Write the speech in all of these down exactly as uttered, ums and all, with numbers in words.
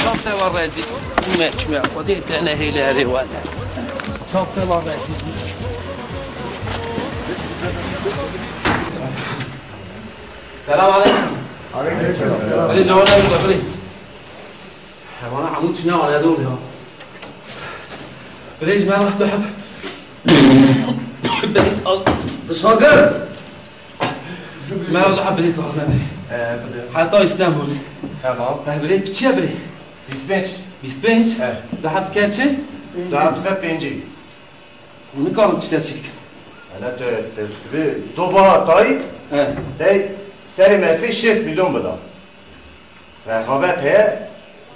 Çap te var rezil. Meçme, Xwedê te nehêle erê wele. Çap te var rezil. Selam aleyküm. Aleyküm selam. Biri cevap vermiyor, biri. Bana hemû çine alede oluyor. Biri cevap vermiyor. Biri az. Dışarı. Merhaba, biri az, biri. Ee, biri. Hatta İstanbul. Tamam. Ee, biri piçiye biri. Bîst pênc. Bîst pênc? He. Daha dike çi? Daha dike pêncî. Hûn nikarin tiştek çêkin. Hele tu, tu sivê do baha tayî, he, dey serê merfê şêst milyon bida. Rexabet heye,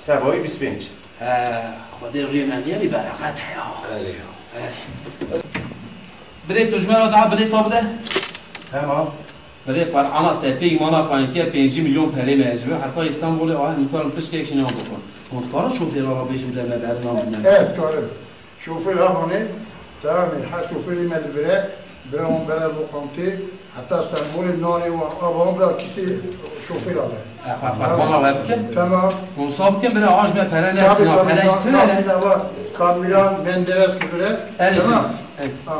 sevayî bîst pênc. He, Xwedê rûyê me nêrî bereqet heye. Erê ya. He. Birê tu ji me re daha bilêta bide. Hema. Birê Qur'ana te pê îmana payîntiye pêncî milyon perê me ji vir heta Îstanbulê, ah, em karin tiştekî nan bikin. Hûn dikarin şofêra re bêjin bide me berinan bine? Evet, karim. Şofêr hemanê, tamam e, her şofêrê me li vir e, bira wan bere loqantê, heta Stenbolê narê wan, ava wan bira kîsê şofêra be. E, xwe qurbana we bikin. Tamam. Hûn sa bikin bira, ah, ji me pere nesina, pere ji tune ne? Kamîran, Menderes li vir e. Tamam. Ha.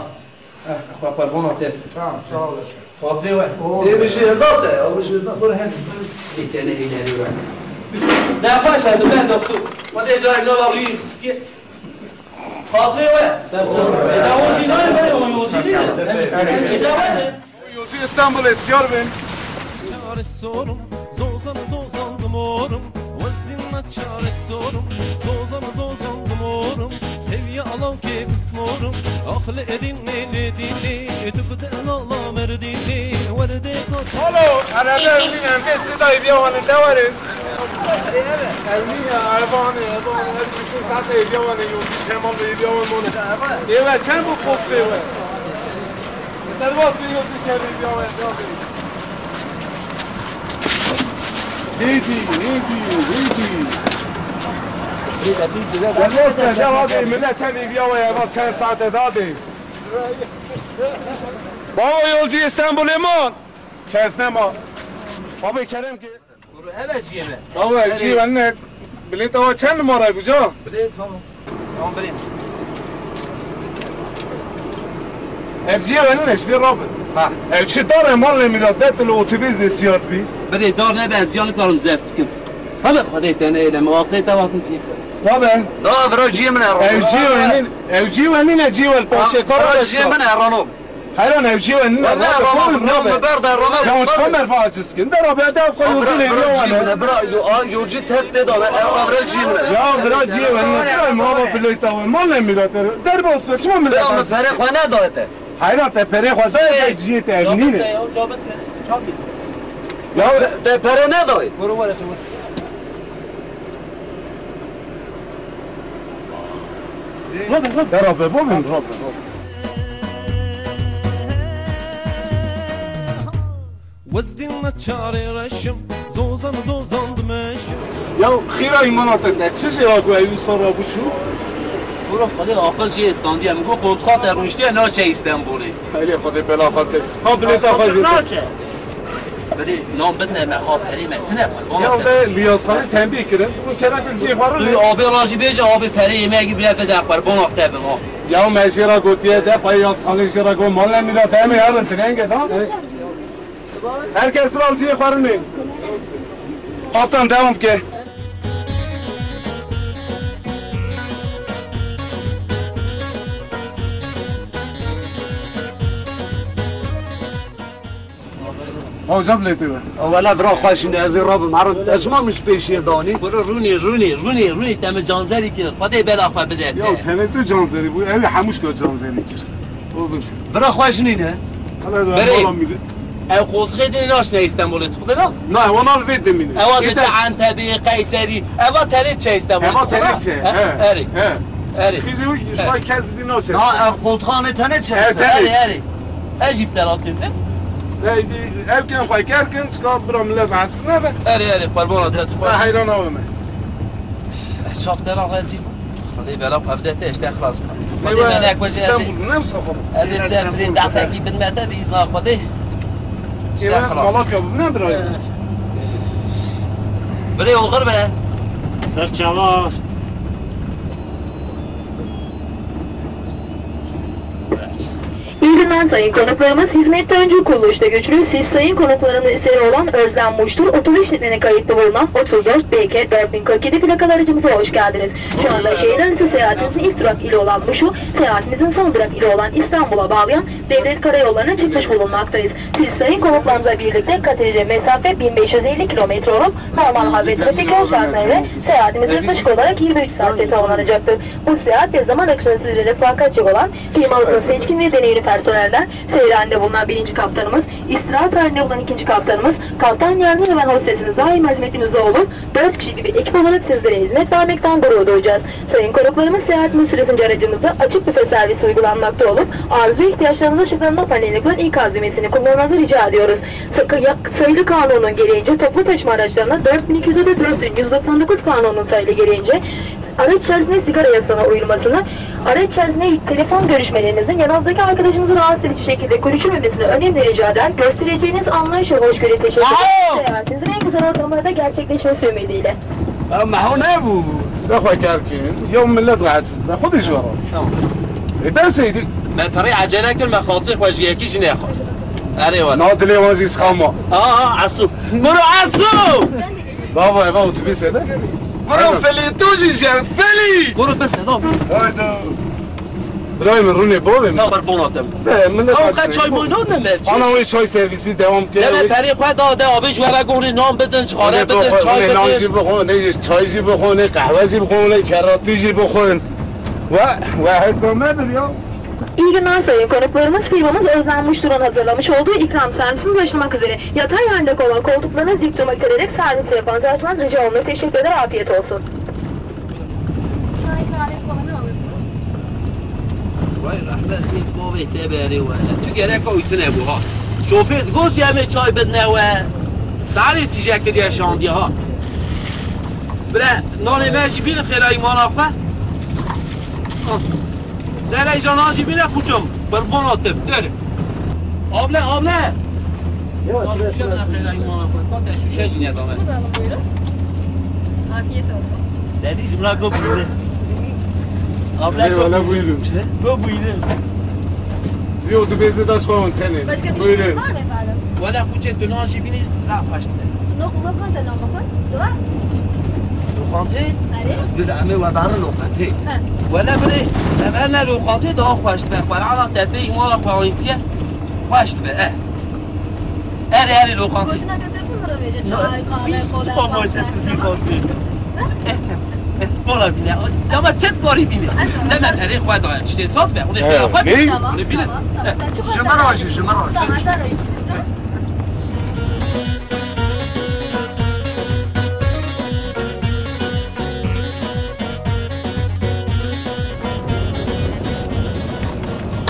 Eh, xwe qurbana te. Tamam, sağ olasın. Xatirê we. Ê, bijêr da te, ew bijêr da. Xwe hem. Ê, te ne, ê, ne, ne. Ne baş e, dime doktor. Xwedê carê nava rûyê xistiye. Xatirê we. Ser çav. Ê, ne, o jî nayê, ben o yolcu değil. Ê, ne, ne. Yolcu İstanbul'e istiyor ben. Çare sorum, zozan zozan dimorum. Wezdîna çare sorum, zozan zozan dimorum. Hevya alaw kê bismorum. Aqli edîn nê lê dînê, tu bi te lala merdînê. Werdê kot. Alo, erebe evlîn em vê stê dayî biya wane dewarê. Evlîn ya, evanê, evanê, her kesê saate biya wane yolcu Kemal Bey biya wane mone. Êve çend bu pot pê we? Derbas bir yolcu kendi biya wane, biya wane. Neydi, neydi, neydi? Derbas da ya abi, millet hem biya wane, bak çend saate daha değil. Baba yolcu İstanbul'e mi? Kes ne ma? Abi kerem ki. Kuru eve ciyê me. Baba, ciyê me ne? Bilêta we çend numara ye buca? Bilêt, tamam. Tamam, bilêt. Ev ciyê me ne? Ji vê rabin. Ha. Ev çi dare mal ne mîrat? Detil otobês zê siyar bî. Bilê dar nebe, ez ciya nikarim zeft bikim. Hebe Xwedê te neyle, me waqtê te vatin pî. Tabe. Da, bira ciyê min e, ev ciyê we nîn, ev ciyê we nîn e, ciyê we li paşê kara. Bira ciyê min e, Rano. Heyran ev cî we nîne. Wele rabe, rabe, rabe. Rabe, rabe. Ya çiqa merfa aciz kin. De rabe, de ev qay yolcî lê biya wane. Bira, yo, a, yolcî tev tê dane. Ev avre cî min. Ya bira cî we nîne. Bira mama bileyta we. Mal ne mîra te. Derbas be, çima millet aciz? Bira, perê xwe ne daye te. Heyran te perê xwe daye te cî te ev nîne. Ya te perê ne daye. Rabe, rabe. De rabe, bavên, rabe, rabe. Wezdîn neçarê reşim, zozan, zozan dimeşim. Ya xîra îmana te, te çi jê ra ku ew sar ra biçû? Bura Xwedê aqil jê standiye. Min got kontra te rûniştiye naçe Îstanbulê. Xeyrê Xwedê bela xwe te. Ha bilêta xwe jê. Naçe. Birê, nan bidne me, ha perê me tine, qurbana te. Ya be, Liyazxanê tembî kirin, û kerem cihê xwe rûnê. Tu abê rajî bêje, abê perê yemeği bile bide, qurbana te bin, ha. Ya me jê ra gotiye de, pay Liyazxanê jê ra got, mal ne mîra te, em ê herin tirenge da. Herkes bira cihê xwe rûnê. Kaptan, devam ke. Hocam lê tê. Wele bira xweş ne, ez ê rabim. Herin, ez ji ma min ji pêşiyê danî. Bira rûnê, rûnê, rûnê, rûnê, te min canzerî kir. Xwedê bela xwe bide te. Ya tenê tu canzerî bû, ew ê hemûşka canzerî kir. O bir. Bira xweş nîne. Hala da. Berê. Ew qozixê dinê naşne Îstanbulê tu xwedê na? Na, wana li vê dimîne. Ewa diçe Entebê, Qeyserî. Ewa tenê çe Îstanbulê. Ewa tenê çe, he. Erê. He. Erê. Xîzê wî şuay kes dî naçe. Na, ev qotxanê tenê çe. Ev tenê. Erê, erê. Ez jî bi te re têdim. Ey, dî, ev ken xwe ker kin, çika bira millet rahatsız nebe. Erê, erê, qurbana te tu xwe. Heyran awe me. Çap te re rezîl. Xwedê bela xwe bide te, işte xilas bû. Xwedê me nekuje ez ê. Stenbul bû, ne Mustafa? Ez ê ser birê dafekî bin me te bi îzna Xwedê. İşte xilas. Malatya bû, ne bira? Birê oxir be. Serçava. İyi günler sayın konuklarımız. Hizmette öncü kuruluşta güçlü. Siz sayın konuklarımız eseri olan Özlem Muştur otobüs şeklinde kayıtlı bulunan otuz dört B K dört bin kırk yedi plakalı aracımıza hoş geldiniz. Şu anda şehirler arası seyahatimizin ilk durak ili olan Muş'u seyahatimizin son durak ili olan İstanbul'a bağlayan devlet karayollarına çıkmış bulunmaktayız. Siz sayın konuklarımızla birlikte kat edecek mesafe bin beş yüz elli kilometre olup normal hava ve trafik yol şartlarına göre seyahatimiz yaklaşık olarak yirmi üç saatte tamamlanacaktır. Bu seyahat ve zaman akışında sizlere refakatçi olan firmamızın seçkin ve deneyimli personelden seyir halinde bulunan birinci kaptanımız, istirahat halinde bulunan ikinci kaptanımız, kaptan yardımcı ve ben hostesiniz daima hizmetinizde olup dört kişilik bir ekip olarak sizlere hizmet vermekten gurur duyacağız. Sayın konuklarımız, seyahatimiz süresince aracımızda açık büfe servisi uygulanmakta olup arzu ihtiyaçlarınızda ışıklanma paneli bulunan ikaz düğmesini kullanmanızı rica ediyoruz. Sakın yak-, sayılı kanunun gereğince toplu taşıma araçlarına dört bin iki yüz ve dört bin yüz doksan dokuz kanunun sayılı gereğince araç içerisinde sigara yasağına uyulmasını, araç içerisinde telefon görüşmelerinizin yanınızdaki arkadaşınızı rahatsız edici şekilde görüşülmemesine önemli rica eder, göstereceğiniz anlayış ve hoşgörü teşekkür ederim. Seyahatinizin en kısa ortamlarda gerçekleşmesi ümidiyle. Em meho nebû. Dexwe kerkin, yew millet rahatsiz be, xwe dê ji we rast. Tamam. E, ben seydi. Me perê ecele kir, me xalçê xwe ji yekî jî nexwest. Erê were. Na dilê wan jî sixama. Aa, Esû. Guru Esû! Baba, eva otobüse de. Guru Feli, tu jî jen Feli! Guru bes e, lan. Hayda. Birayê min, rûnê bavê min. Tawer bona te. De, min ne Ew qe çay moy nade me. Ana wê çay servisî dewam ke. De me perê xwe da de, abê ji we re gonê nan bidin, cixare bidin, çay bidin. Ne nan jî bixwin, ne çay jî bixwin, ne qehwe jî bixwin, ne keratî jî bixwin. We, we heta me bir ya. İyi günler sayın konuklarımız. Firmamız Özlem Muştur'un hazırlamış olduğu ikram servisini başlamak üzere. Yatay halde olan koltuklarınızı dik durmak üzere servis yapan ziyaretçilerimiz rica olunur. Teşekkür eder, afiyet olsun. Çay, kahve, kola ne alırsınız? Vay rehmet, ê bavê te berê were. Tu gereka wî tune bû ha. Şofêr digot jî em ê çay bidine we. Tarê tîje kiriye şandiye ha. Bire, nanê me jî bînin xêra îmana xwe. Derê jana jî bîne quçum. Qurbana te, deri. Abla, abla. Yavaş, yavaş, yavaş. Şuşe jî nedame. Bunu da alın, buyurun. Afiyet olsun. Dedi, jimra go buyurun. Abla, eyvallah, go buyurun. Buyurun. Go buyurun. Bir otobüse de şu an tene. Başka bir isteğiniz var mı efendim? Wele xuçê tu nan jî bînî zaf xweş dibe. No, lokanta nan bakın. Dua. Loqantê? Erê. Dil emê we berin loqantê. He. Wele birê, emer ne loqantê daha xweş dibe. Qur'ana te pê îmana xwe anîtiye. Xweş dibe, eh. Erê, erê, loqantê. Gotina götürdün mü Rabia'cığım? Çay, kahve, kola, çiqa baş et, tu zî xwastî. Eh, eh, eh, kola bîne. Ya me çet karî bîne. Deme perê xwe daye. Tiştê sat be. Hûn ê xêra xwe bîne. Tamam, tamam, tamam. Ji min re jî, ji min re jî. Tamam, sen de.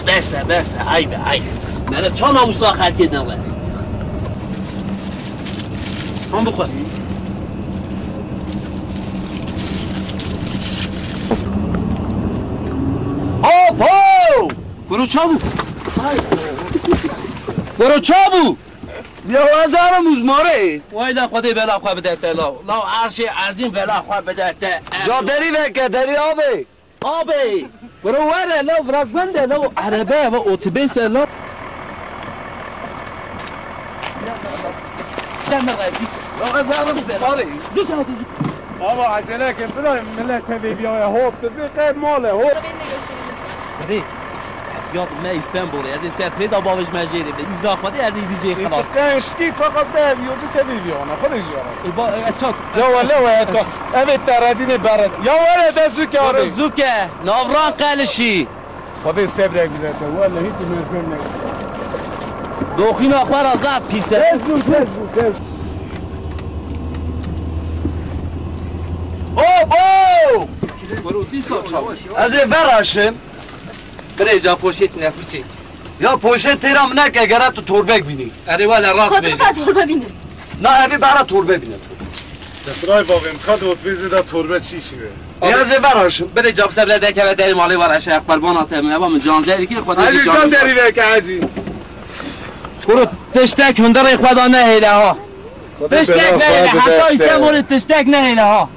Bes e, bes e, eyb e, eyb. Meriv ça namûsa xelkê dere. Hon bixwe. Hop ho! Kuro ça bû? Kuro ça bû? Ya ez herim û zmarê. Way la Xwedê bela xwe bide te law. Law erşê ezîm bela xwe bide te. Ca derî veke, derî abê. Abê, biro were law, vira gund e law, erebe ve otobês e law. Deme rezî. Ya ez herim zmarê. Zû de, zû. Baba, ecele ke, bira, millet tevê biyaye, hop, tu bê qe male, hop. Hadi. Ya me Îstanbulê, ez ê ser pê de bavêj me jêrê be. Îzna Xwedê ez ê îdî jê xilas. Îtikan şikî feqet de ev yolcu tevî viyana. Xwedê jî yaras. E, ba, e, çak. Ya wele we etka. Evê te redînê beret. Ya wele de zûke arê. Zûke. Navran qelişî. Xwedê sebrek bide te. Wele hiç merhem ne. Doxîna xwe ra zaf pîs e. Tez zû, tez zû, tez. Hop, hop! Ez ê veraşim. Birêca poşet nefûçê. Ya poşet têra min neke, gere tu torbek bînî. Erê wele rast bêje. Xwe torbe bînin. Na, evê bera torbe bîne. Te biray bavê min, ka di otobêsê de torbe çi işî be? Ya ez ê veraşim. Birêca bi sebre dekeve derê malê veraşe, qurbana te min, eva min can zerî kir, Xwedê can derî veke, Hecî. Kuro tiştek hundirê xwe da nehêle ha. Tiştek nehêle, heta Îstanbulê tiştek nehêle ha.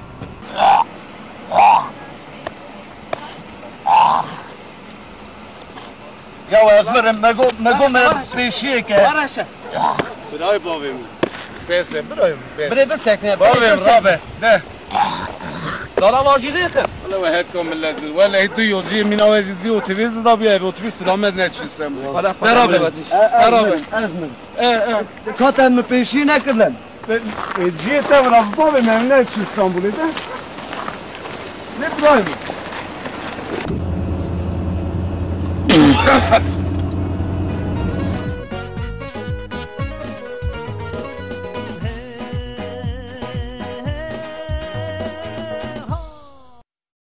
Ya ez mirim, me go, me go me pêşiyê ke. Birayê bavê min. Bes e, birayê min, bes. Birê bisekne, birê Bavê min, bisekne. Rabe, de. Dara vajî rêxin. Wele we hetka millet bir. Wele du yolcuyê mîna we jî vî otobîs da bî, ev otobîs silamet neçû Stenbolê. Wele De rabe. Xwedê Ez Rabe. mirim, ez mirim. E, e. Katen mi pêşiyê nekirlen. E, e, ciyê te vira bavê me ne çi Stenbolê de? Ne birayê min.